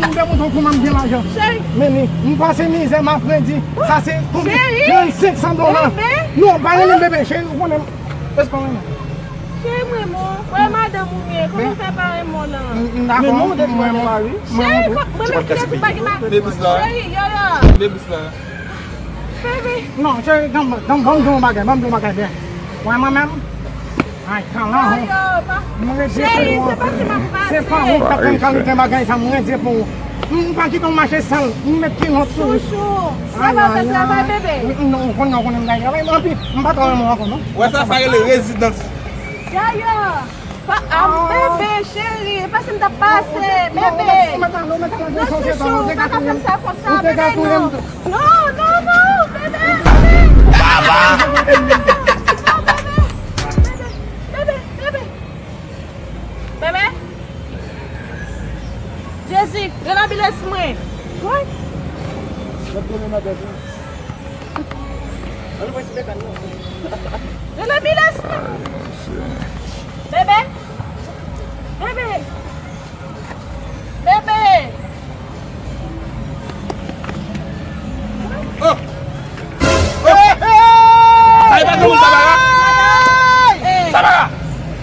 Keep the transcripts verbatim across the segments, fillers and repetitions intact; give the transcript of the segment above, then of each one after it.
moun de mouton kòman m gen lajan. Cheri. Men li, m pase mizè, m ap redi. Sa se konbyen? Cheri. Trannsenk san dola. Bebe. Non, pa rele m bebe, cheri, ou konnen m. Espanyen. Cheri, m renmen w. Wè madanm ou ye. Kòman w fè pa renmen w lan? M dakò, m renmen w. Cheri, mwen menm ki te di w pa gen madanm. Baby sa. Cheri, yo, yo. Baby sa. Baby. Non, cheri, ban m, ban m, ban m di w yon bagay, ban m di w yon bagay byen. Wè mwen menm? Ay, kalan, ho. Mwen redi pou ou. Cheri, se pa si m ap pase. Se pa ou k ap fè m kalite bagay sa, mwen redi pou ou. M pa kite w mache san m met kilòt sou ou. Chouchou. Travay, w ap travay, bebe. Non, ou konnen, ou konnen m travay. Anpi, m pa twò renmen w ankò, non. Wè sa, sa rele rezidans. Yaya. Pa, ah, bebe, cheri, e pa si m t ap pase, bebe. Non, chouchou, pa ka fè m sa konsa, bebe, non. Non, non, non, bebe, bebe. Non, bebe, bebe, bebe. Bebe. Jezi, rele anbilans mwen. Woy. Rele anbilans mwen. Bebe. Bebe. Bebe. Oh! Oh! Sa e pa granmoun Samara? Samara!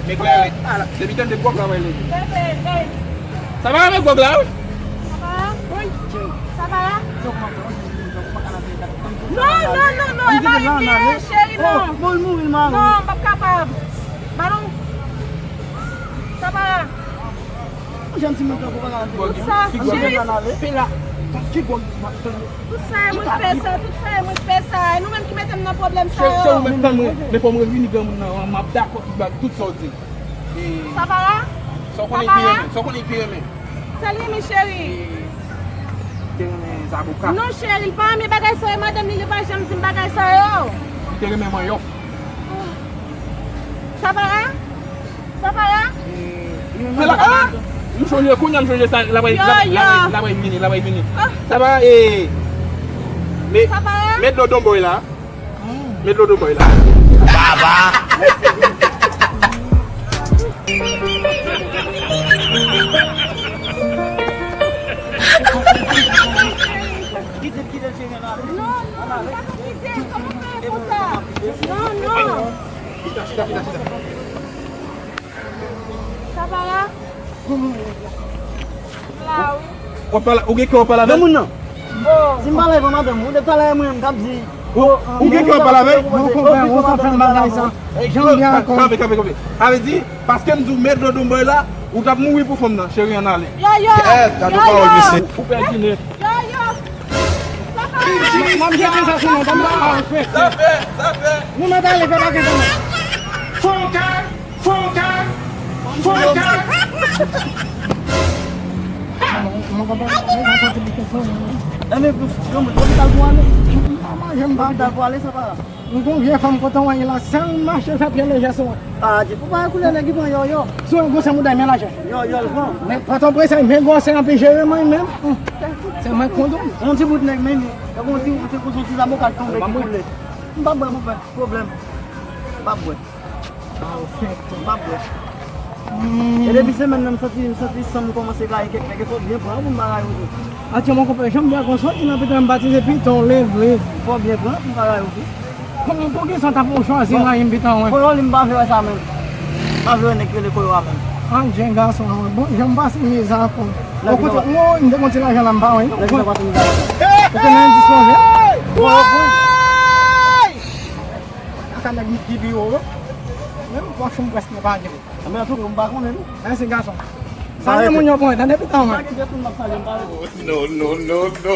Men klere. Depi tande gwòg la, wè leve. Samara, men gwòg la, wi. Samara? Wi. Samara? Non, non, non, non, e pa yon byen, cheri, non. Non, m ap kapab. Ba nou. Samara. Jan timoun tankou bagay an. Tout sa, cheri. Pe la. Ki gwòg? Tout sa e mwen k fè sa, tout sa e mwen k fè sa. E nou menm ki mete m nan pwoblèm sa yo. Cheri, ou mèt tann mwen, men fò m revini granmoun nan, m ap dakò tout bagay, tout sa w di. Samara? Sa w konnen ki renmen, sa w konnen ki renmen. Sa l renmen, cheri? Te renmen zaboka. Non, cheri, li pa renmen bagay sa yo, madanm li, li pa janm di m bagay sa yo. Li te renmen manyòk. Samara? Samara? Se la, ah! M sonje, kounye a m sonje sa, l ap, l ap, l ap, l ap vini, l ap vini. Samara, e, me, met dlo donboy la. Met dlo donboy la. Baba! Kite l, kite l, cheri, ann ale. Non, non, m pa ka kite l. Kòman w fè konsa? Non, non. Chita, chita, chita, chita. Samara? La, wi. W ap pale, ou gen kè w ap pale avè l? Granmoun nan. Si m pale avè madanm ou, depi talè mwen menm k ap di. Ou gen kè w ap pale avè l? Ou konprann, ou konprann bagay sa. Jan l ye ankò. Kanpe, kanpe, kanpe. Sa vle di, paske m di w met dlo donboy la, Ou t ap mouri pou fanm nan, cheri, ann ale. Yo, yo! Kèt, gade yon pawòl, mesye. Ou pèdi nèt. Yo, yo! M ap jete sa sou nou, ban m ba w fè. Sa fè, sa fè. Nou mèt ale fè bagay sa non. Fòkè, fòkè, fòkè. Mwen konprann, mwen konprann. Enben, yon moun lopital pou ale. Lopital pou ale, sa pa. M gon vye fanm kote w ye la, sèl mache fè pye lejè sou mwen. Ah, di pou pa koulè nèg ki pran yo yo. Si w gon sèm ou day men lajan. Yo yo l pran. Men Pòtoprens men gon sèm anpi jere mwen menm. Se mwen k kondou. On ti bout nèg men, e gon ti ou te gon ti zaboka k tonbe ki koule. M pa bwè konpè, pwoblèm. M pa bwè. M pa bwè. E depi semèn nan m santi, m santi san m kòmanse gaye kèk nèg, e fò w byen pran pou m pa gaye w tou. Atye mon konpè, jan m byen konn soti nan pitan m batize piton lev lev. Fò w byen pran pou m pa gaye w tou. Kòman, poukisa w t ap chwazi rayi m pitan w? Koyo li m pa vle wè sa menm. M pa vle wè nèg ki rele Koyo a menm. An, jen gason an, bon, jan m pase mizè ankò. Okontwè, mwen, m te gon ti lajan la m pa wè non. Nèg ki nan pase mizè a. Ou konnen m dispoze. Koyo pran. Ata nèg ki pi wo yo. Menm pòch m prèske pa gen. Men antouka, m pa konnen non. Mèsi gason. Salye moun yo pou mwen, tande pitan mwen. Pa gen pèsonn m ap salye, m pa rete. No, no, no, no.